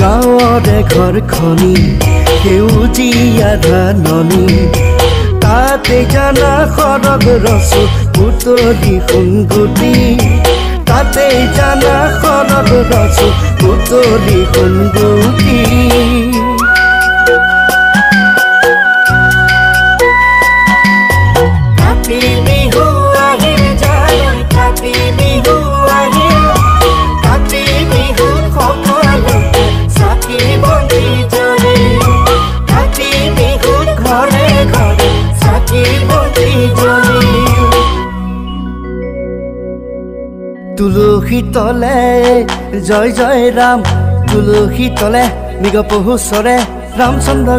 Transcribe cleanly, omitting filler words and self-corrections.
গাঁৱৰে ঘৰখনি সেউজীয়া ধাননি তাতে জানা সৰগ ৰচো পুতলি সোণগুটি তাতে জানা সৰগ ৰচো পুতলি সোণগুটি। কাতি বিহু আহিল জানৈ কাতি বিহু আহিল কাতি বিহুত সকলোতে চাকি বন্তি জ্বলে কাতি বিহুত ঘৰে ঘৰে চাকি বন্তি জ্বলে। তুলসী তলে জয় জয় ৰাম তুলসী তলে মৃগ পহু চৰে ৰামচন্দ্ৰ।